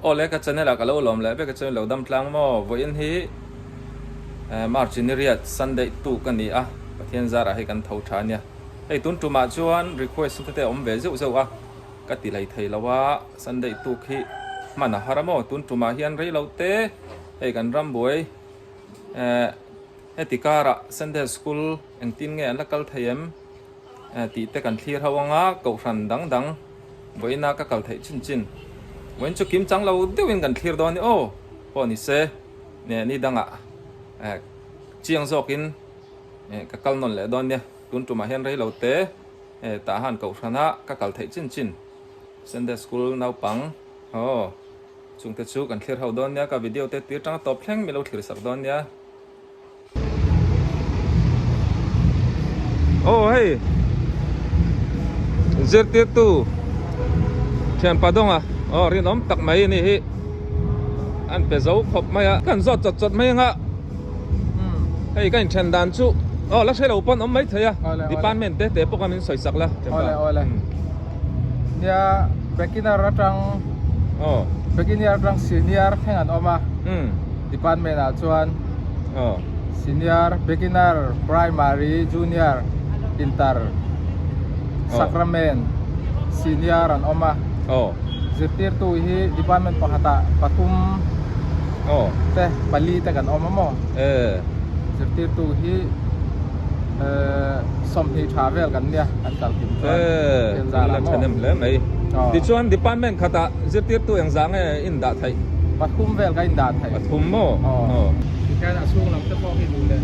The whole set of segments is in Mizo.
Aw le ka channel ah ka lo lawm leh vek a chuan lo dam tlang maw vawiin hi March ni riat Sunday tuk a ni a Pathian zarah hei kan tho tha a nia hei tun tumah chuan request te te a awm ve zeuh zeuh a ka ti hlei thei lo a Sunday tuk hi hman a har a maw tun tumah hian rei lo te hei kan rambuai heti karah Sunday school engtin nge an la kal thei em? Tih te kan thlir ho anga kohhran dang dang vawiina ka kal theih chin chin vawiin chu kim chang lo deuhin kan thlir dawn ni aw pawh ni se ni dangah chiang zawkin ka kal nawn leh dawn nia tun tumah hian rei lo te tah han kohhrana ka kal theih chin chin Sunday school naupang aw chungte chu kan thlir ho dawn nia ka video te tir tanga tawp thleng mi lo thlir sak dawn nia. Aw hei zirtirtu thianpa dawnga aw rinawm tak mai a ni hi an pe zo khawp mai a kan zawt chawt chawt mai anga hei ka inthen dan chu aw la hre lo pawn awm mai thei a department te te pawh kha min sawi sak la awle awle nia beginner atang aw beginner atang senior thleng an awm a department ah chuan senior, beginner, primary, junior, inter, sacrament, senior an awm a. Zirtirtu hi department pakhatah pathum te pali te kan awm a maw? Zirtirtu hi 20 tha vel kan nia kan kal kim chuan thian zah lah maw? Tichuan department khatah zirtirtu engzah nge in dah theih? Pathum vel ka in dah theih. Pathum maw? Aw. Tikhian a chhung lam te pawh hi duh leh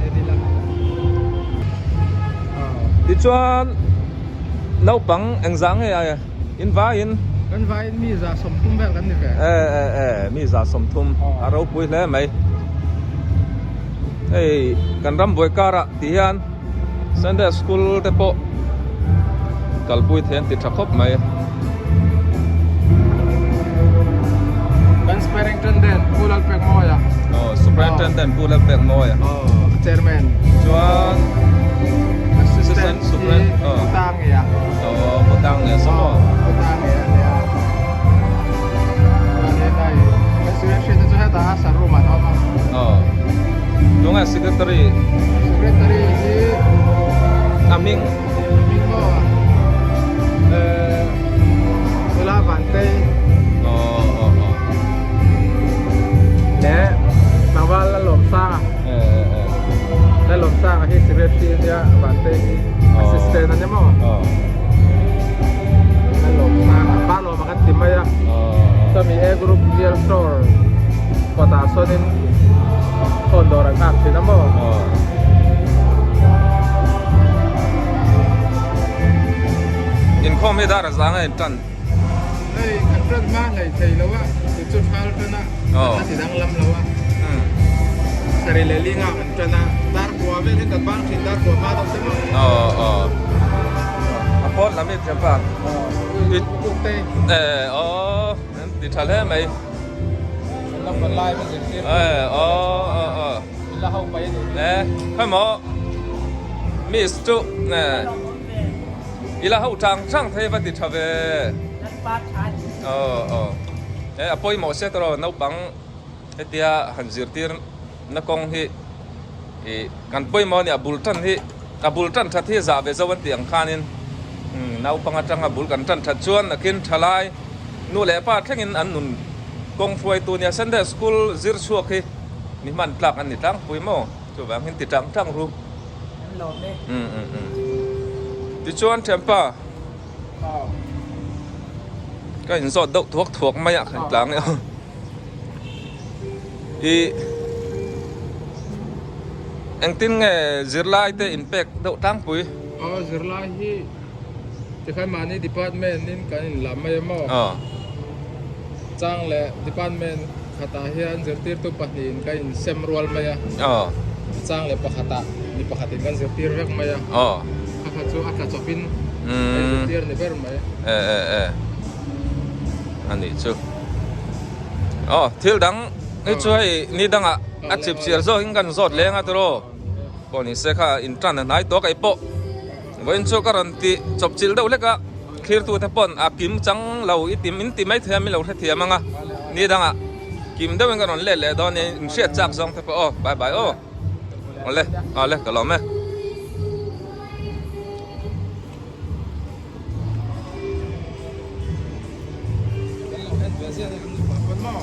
en ila. Aw. Tichuan naupang engzah nge ai in vaiin? Kan vaiin mi 130 vel kan ni ve. E e e mi 130 a ropui hle mai. Hei kan ram buai karah ti hian Sunday school te pawh kalpui thei an ti tha khawp mai. Kan Superintendent Pu Lalpekmawia. Aw Superintendent Pu Lalpekmawia. Aw Chairman. Chuan Assistant hi Pu Tangia. Aw Pu Tangia saw maw. Pu Tangia ania. Chuan helai kan Secretary te chu hetah a room ah an awm a. Aw. Tunge Secretary? Secretary hi A hming? Hming maw? Eh, Nula Vantei. Aw aw aw. Leh Tlangval Lalawmsanga. Eh eh eh. Lalawmsanga hi Secretary ania Vantei hi Assistant ania maw? Aw. Lalawmsanga, Pa Lawma kan ti mai a. Aw aw. Chumi A Group Real Store kawtah sawnin phone dawr an nghak thin a maw? Inkhawm hi dar a zang a in tan. Hei kan tan hma hlei thei lo a, chu chu thal tan a, a ti danglam lo a. Sari leh linga kan tan a, dar kua vel hi kan bang thin dar kua hma deuh te maw? Aw aw. A pawn lam hi thiam pa. Eh aw an ti tha hle mai. Khawimaw miss chu i la ho chang chang thei va ti tha ve aw aw e a pawimawh se tawh naupang hetia han zirtir na kawng hi ih kan pawimawh a ni a bul tan hi a bul tan that hi zah ve zo an tih ang khanin naupang atanga bul kan tan that chuan nakin thalai Nu leh pa thlengin an nun kawng hruaitu nia Sunday School zir chhuak hi mi hman tlak an ni tlangpui maw? Chuvangin ti tang tang ru. An lawm e. Um um um. Tichuan thianpa ka inzawt deuh thuak thuak mai a khan tlang e. I engtin nge zirlai te inpek deuh tlangpui? Aw zirlai hi Tikhan mahni department in kan inlam mai a maw? Chang leh department khatah hian zirtirtu pahnihin ka insem rual mai a. Chang leh pakhatah mi pakhatin kan zirtir vek mai a. Kha kha chu a tla chawpin ka inzirtir ni ber mai. E e e a nih chu. Aw thil dang hi chu hei ni dangah a chip chiar zawkin kan zawt leng a tiraw? Pawh ni se kha intan a hnai tawh kaih pawh. Vawiin chu ka rawn tih chawp chilh deuh hlek a. Thlirtute pawn a kim chang lo i ti min ti maithei a min lo hrethiam ang a, ni dangah kim deuhin ka rawn let leh dawn nia in hriat chak zawng te pawh aw bye bye aw awle awle ka lawm e.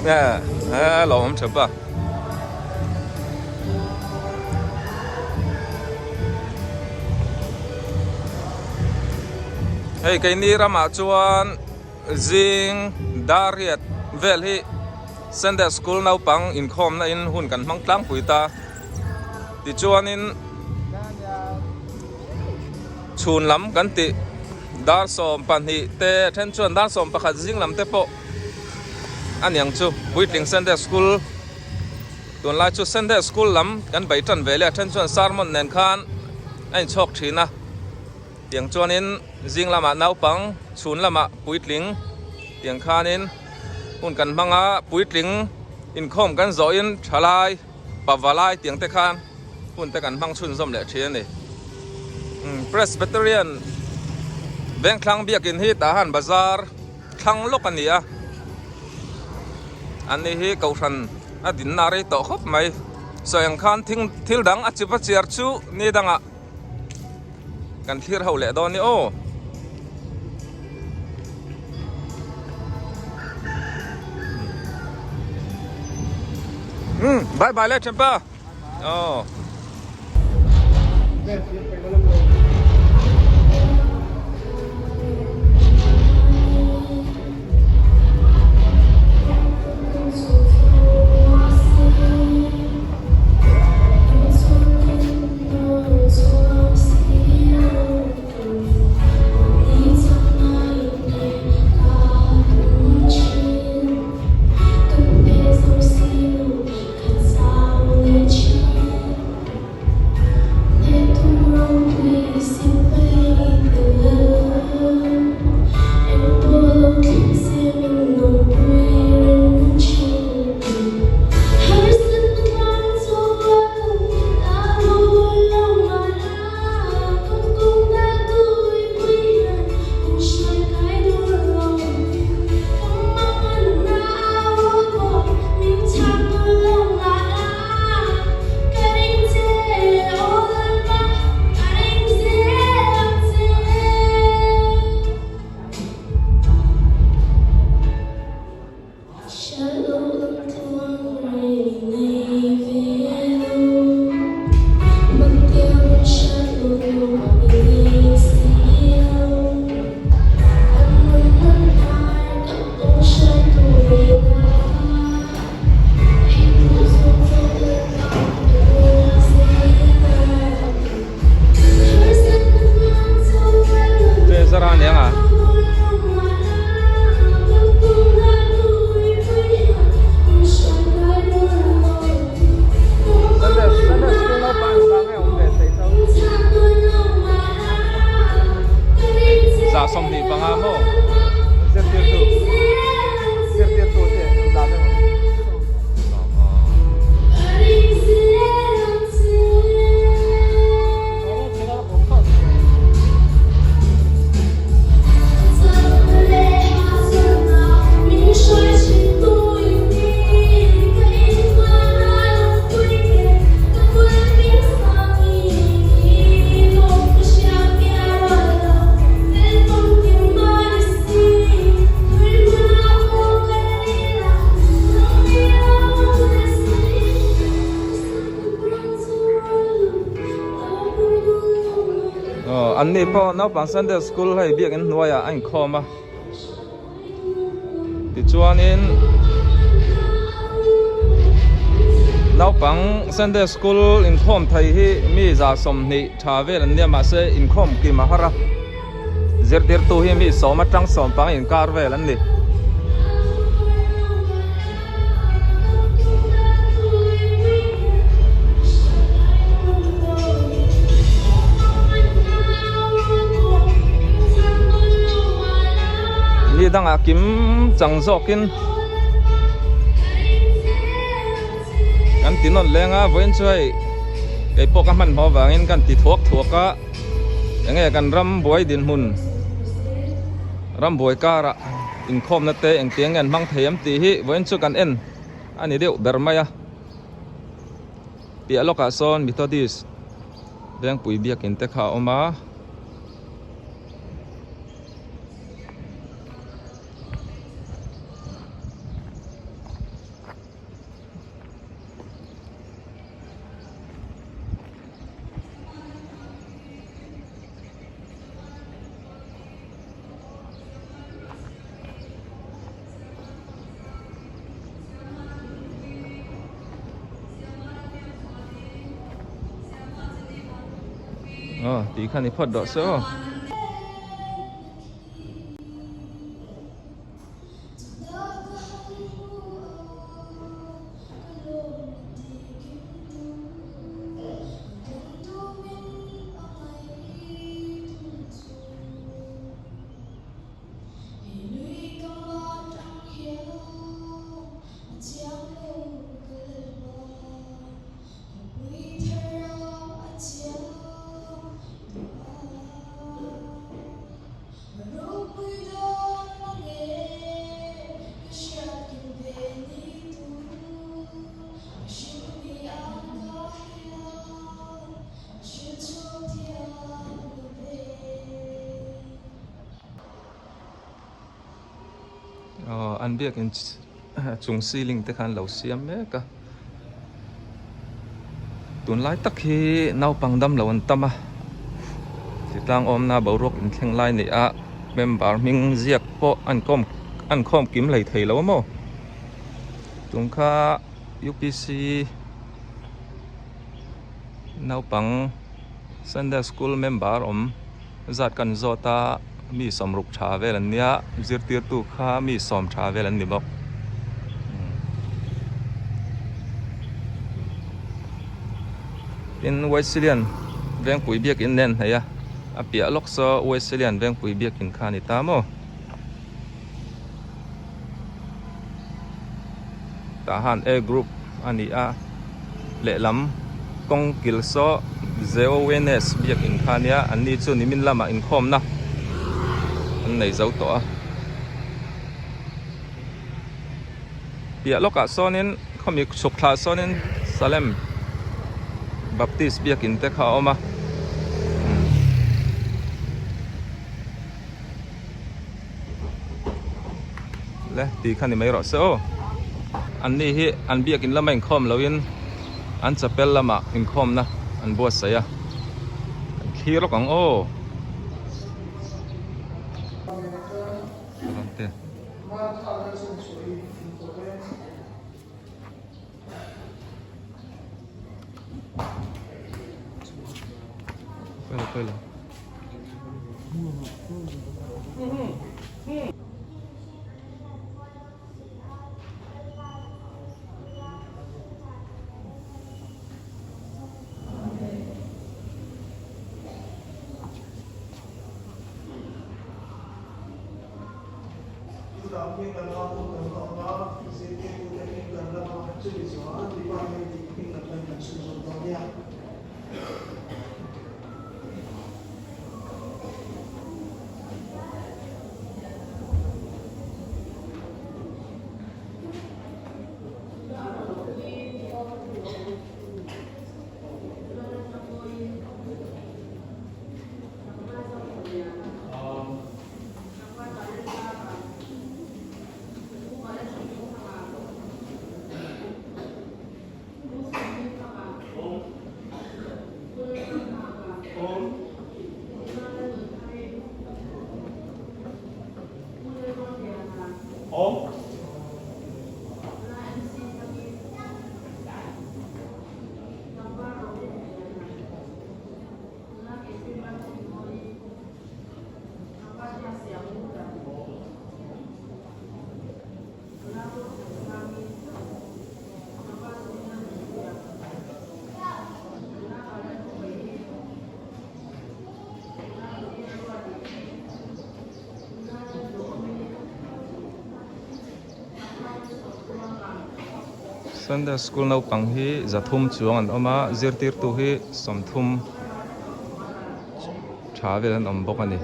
Nge lawm awm tha pa. Hei keini ramah chuan zing dariat vel hi Sunday school naupang inkhawmna in hun kan hmang tlangpui ta tichuanin chhun lam kan tih dar 12 te then chuan dar 11 zing lam te pawh a niang chu puitling Sunday school tunlai chu Sunday school lam kan bei tan ve leh a then chuan sermon nen khan a inchhawk thin a tiang chuanin zing lamah naupang chhun lamah puitling tiang khanin hun kan hmang a puitling inkhawm kan zawhin thalai pavalai tiang te khan hun te kan hmang chhunzawm leh thin a ni. Presbyterian Vengthlang biakin hi tah han bazar thlang lawk a ni a, an ni hi kohhran a dinna rei tawh khawp mai. Sawi ang khan thing thil dang a chip a chiar chu ni dangah kan thlir ho leh dawn ni aw. Umm bye bye le thianpa. Aw. Aw an ni pawh naupang Sunday school hei biakin hnuaiah a inkhawm a tichuanin naupang Sunday school inkhawm thei hi mi 20 tha vel an nia mahse inkhawm kim a har a zirtirtu hi mi sawm atang sawm pang inkar vel an ni. Ni dangah kim chang zawkin kan ti nawn leng a vawiin chu hei kei pawh ka hmanhmawh avangin kan ti thuak thuak a enge kan ram buai dinhmun. Rambuai karah inkhawmna te engtiang nge an hmang thei em tih hi vawiin chu kan en a ni deuh ber mai a. Piah lawkah sawn Methodist Vengpui biakin te kha a awm a. Aw tih kha ni phawt rawh se aw. Aw an biakin chung ceiling te kha an lo siam mek a tunlai tak hi naupang damlo an tam a titlang awmna boruak inthleng lai ni a member hming ziak pawh an kawm an khawm kim hlei thei lo a maw tum kha U_P_C naupang Sunday school member awm zat kan zawt a mi sawmruk tha vel an nia zirtirtu kha mi sawm tha vel an ni bawk tin Wesley-an Vengpui biakin nen hnaih a a piah lawk saw Wesley-an Vengpui biakin kha a ni ta maw tah han A group a ni a lehlam kawng kil saw Zeowenes biakin kha ania an ni chu nimin lamah inkhawmna an nei zo tawh a piah lawkah sawnin khawmi chhuk thlah sawnin Salem Baptist biakin te kha a awm a. Le tih kha ni mai rawh se aw an ni hi an biakin lama inkhawm loin an chapel lamah inkhawmna an buatsaih a kan thlir lawk ang aw. Sunday school naupang hi zathum chuang an awm a zirtirtu hi sawmthum tha vel an awm bawk a ni.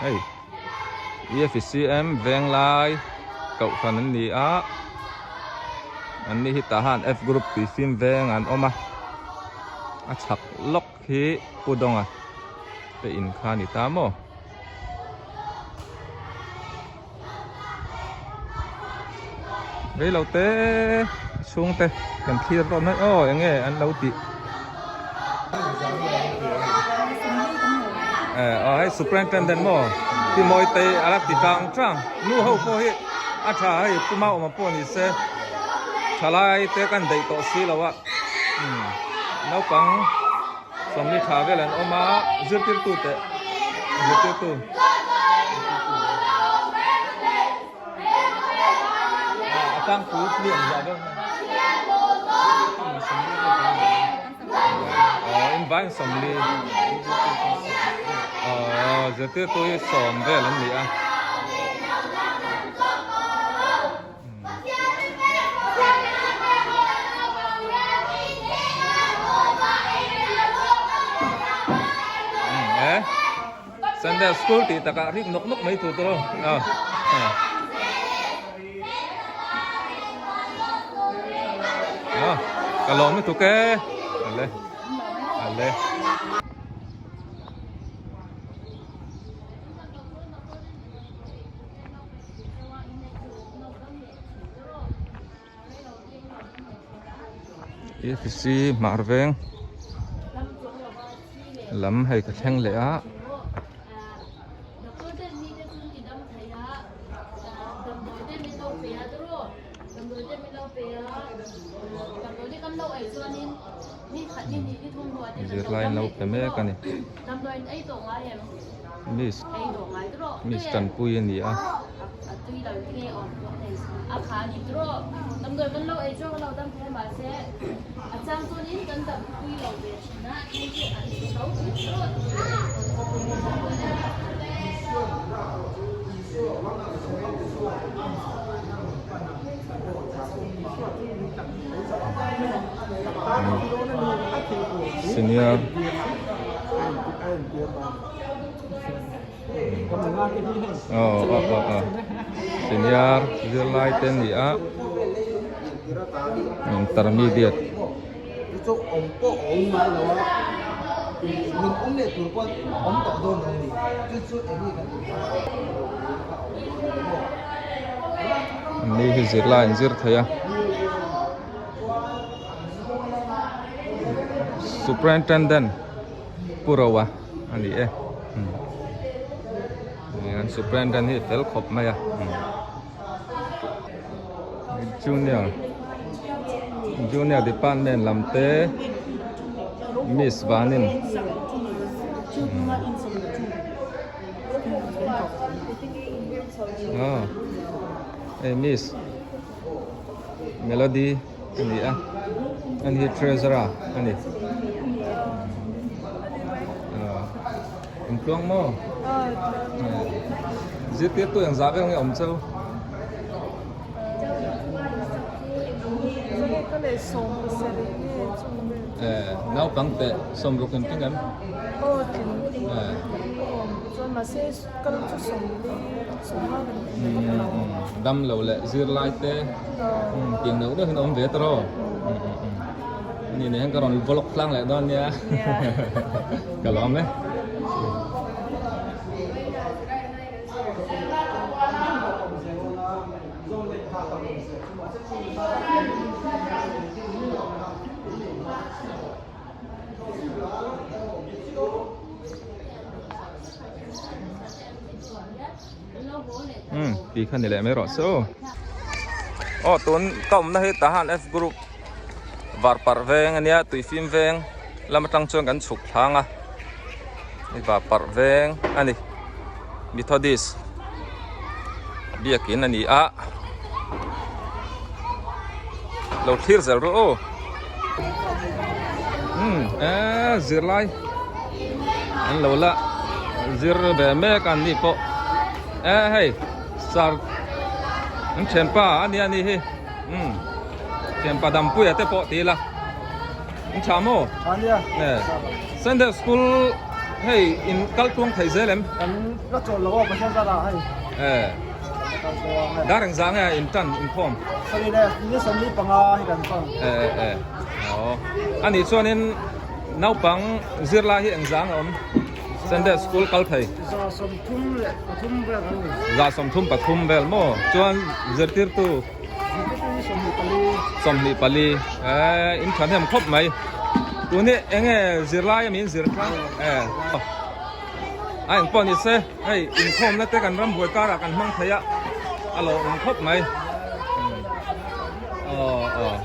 Hei EFCM Venglai kohhran an ni a an ni hi tah han F group tih fim veng an awm a a chhak lawk hi Pu Dawnga te in kha a ni ta maw. Reilo te chhungte kan thlir dawn mai aw eng nge an lo tih eh aw hei superintendent maw ti mawi te a la ti tlang tlang nu ho pawh hi a tha hei puma awm pawh ni se thalai te kan daih tawh si lo a umm naupang Sawmli tha vel an awm a, zirtirtu teh zirtirtu. A tlangpui pli ang zah deuh. Aw in vain sawmli. Aw zirtirtu hi sawm vel an ni a. Sunday school tih takah rik nawk nawk mai tur tur aw. Ka lawm lutuk e. Ale. Ale. EFC hmar veng lam hei ka thleng leh a. Zirlai an lo pe mek a ni. Miss Miss Tanpui a ni a. Senior aw aw aw aw senior zirlai te an ni a intermediate. Ni hi zirlai an zir thei a Superintendent Pu Roa a ni e an Superintendent hi fel khawp mai a Junior Junior department lam te Miss Vanin Aw hei Miss Melody a ni a ani hi treasurer a ni aw intluang maw zirtirtu engzah vel nge awm cheu. Naupang teh sawmruk in tling em? Dam lo leh zirlai te tiang deuh deuh hian a awm ve ta rawh. Ani nen hian ka rawn vlog tlang leh dawn nia ka lawm e. Umm tih kha ni leh mai rawh se aw. Aw tun ka awmna hi Tahan F group Varparh veng ania Tuifim veng lam atang chuan kan chhuk thlang a hei Varparh veng a ni Methodist biakin a ni a lo thlir zel rawh aw umm eee zirlai an lo la zir ve mek an ni pawh e hei sar an thianpa a nia ni hi umm thianpa dampuia te pawh ti ila an tha maw e sunday school Hei in kal tluang thei zel em? Kan la chawl lo aw Pathian zat ah hei. Eh. Dar eng zah nge in tan inkhawm? Sorry le, ni 45 hi kan tan. Eh eh eh. Aw. Anih chuanin naupang zirlai hi eng zah nge awm? Sunday school kal thei. 133 vel kan ni. 133 vel maw? Chuan zirtirtu? Zirtirtu hi 24. 24. Eh in thahnem khawp mai. Tun hi eng nge zirlai ami in zir tlang? Eh. A eng pawh ni se hei inkhawmna te kan rambuai karah kan hmang thei a a lawmawm khawp mai. Aw aw.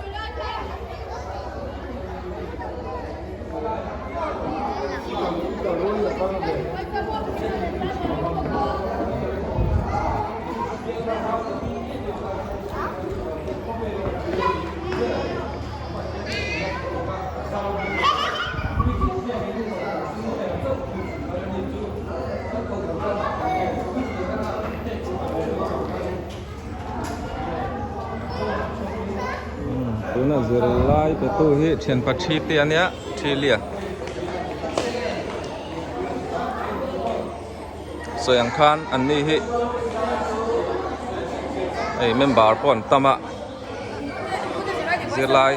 Tuna zirlai petu hi thianpa thi te a nia thi lia sawi ang khan an ni hi hei member pawh an tam a zirlai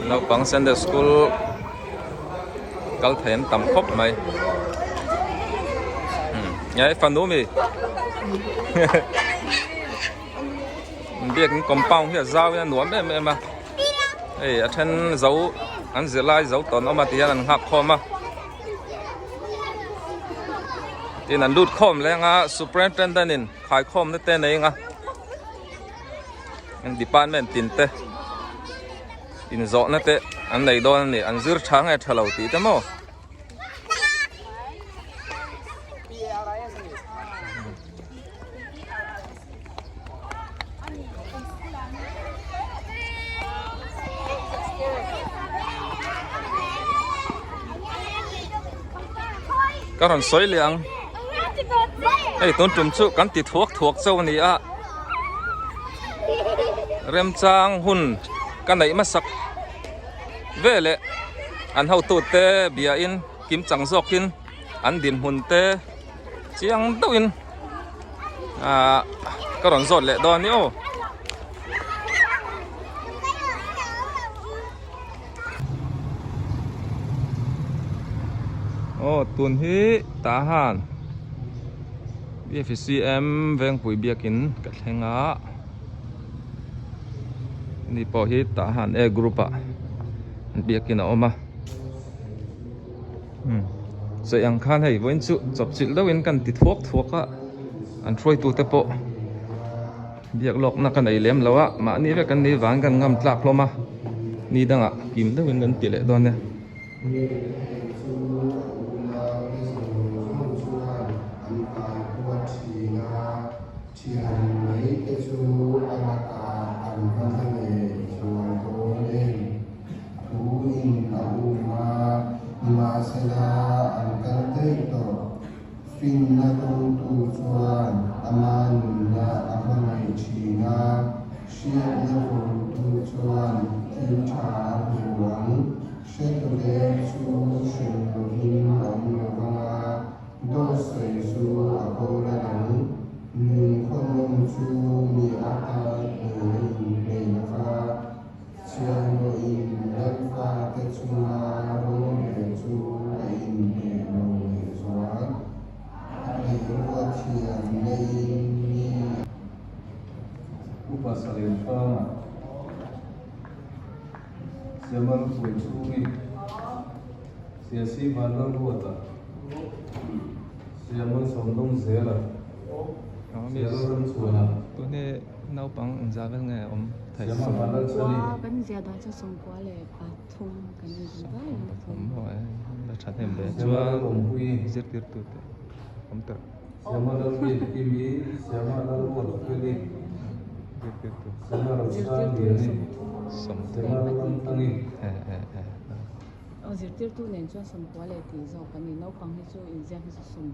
naupang sunday school kal thei an tam khawp mai nge fanu mi biakin compound hi a zau in a nuam em em a hei a then zo an zirlai zo tawn awm a ti hian an nghak khawm a tin an lut khawm leng a superintendent in khaikhawm na te nei ang a department tin te. Inzawhna te an nei dawn a ni, an zir tha nge tha lo tih te maw? Ka rawn sawi leh ang, hei tun tum chu kan ti thuak thuak chauh a ni a. Remchang hun ka neih hmasak veleh an hotute biain kim chang zawkin an dinhmun te chiang deuhin ahh ka rawn zawt leh dawn a ni aw. Aw tun hi tah han BFCM Vengpui biakin ka thleng a ni pawh hi tah han A group ah biakin a awm a sawi ang khan hei vawiin chu chawpchilh deuhin kan ti thuak thuak a an hruaitute pawh. Biak lawkna ka nei lem lo a, mahni vek an nih vangin kan ngam tlak hlawm a, ni dangah kim deuhin kan ti leh dawn nia. Finna dawngtu chuan ama nunna a hmangaih thin a, hriatna vawngtu chuan thil tha a hmu ang. Hretu leh chu hrem lovin a awm lo vang a, dawt sawi chu a boral ang. Nun khawnawm chu mi atan hnen a inhmeh lo va, Chhiahhlawhin Lalfate chunga rorel chu a inhmeh lo lehzual. A ngaihruat thiam neiin mi a. Upa Salen Hranga, Siamal Puichhungi, Siasi Vanlalruata, Siamal Sawmdawng Zela, Sialal Ramchhuana. Tuni naupang inzah vel nge awm thei? Khua kan zia dan chu sawmkua leh pathum kan ni dun vai ang. Pathum maw e, la tha hnem ve chuan zirtirtu te awm tawh. Zirtirtu Zirtirtu hi 30 leh pahnih. Aw zirtirtu nen chuan sawmkua leh tih zawk an ni, naupang hi chu inziak hi chu sawm.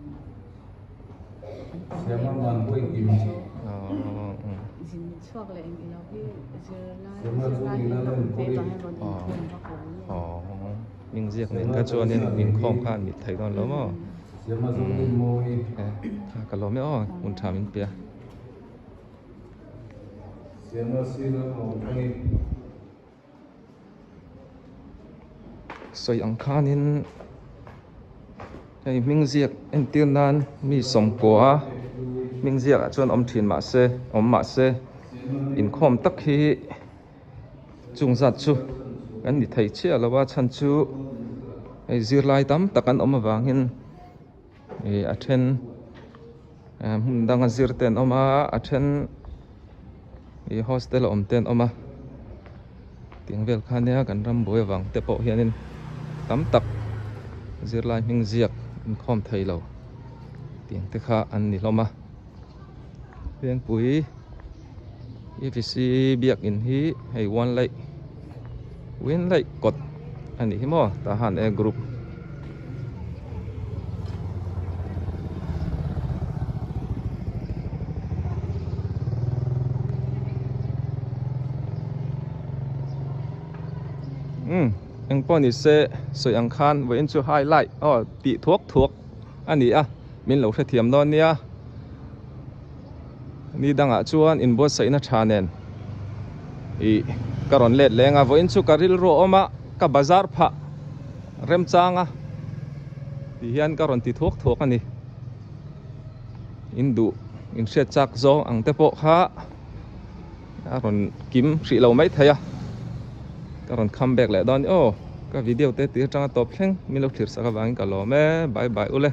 Hming ziak nen kha chuanin inkhawm kha an mit thei dawn lo maw? Ka lawm e aw, hun tha min pe a. Sawi ang khanin hei hming ziak entir nan mi sawmkua hming ziak ah chuan awm thin mahse awm mahse inkhawm tak hi Chung zat chu kan ni thei chiah lo a chhan chu hei zirlai tam tak an awm avangin ih a then hmun danga zir te an awm a a then ih hostel a awm te an awm a tiang vel kha nia kan ram buai avang te pawh hianin tam tak zirlai hming ziak inkhawm thei lo tiang te kha an ni hlawm a. Vengpui EVC biakin hi hei one light one light kawt a nih hi maw tah han e group umm engpawh ni se sawi ang khan vawiin chu highlight aw tih thuak thuak a ni a min lo hrethiam dawn nia. Ni dangah chuan inbuatsaihna tha nen ih ka rawn let leng a, vawiin chu ka rilru a awm a, ka bazar phah remchang a ti hian ka rawn ti thuak thuak a ni. In duh in hriat chak zawng ang te pawh kha a rawn kim hrih lo mai thei a, ka rawn come back leh dawn aw ka video te tir atanga tawp thleng min lo thlir sak avangin ka lawm e, bye bye ule.